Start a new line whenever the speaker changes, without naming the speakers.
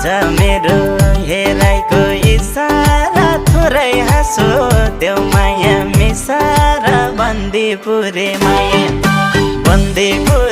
मेरो हेराइको इसारा थोरै हाँसो त्यो माया मिसारा बन्दीपुरे माया बन्दीपुर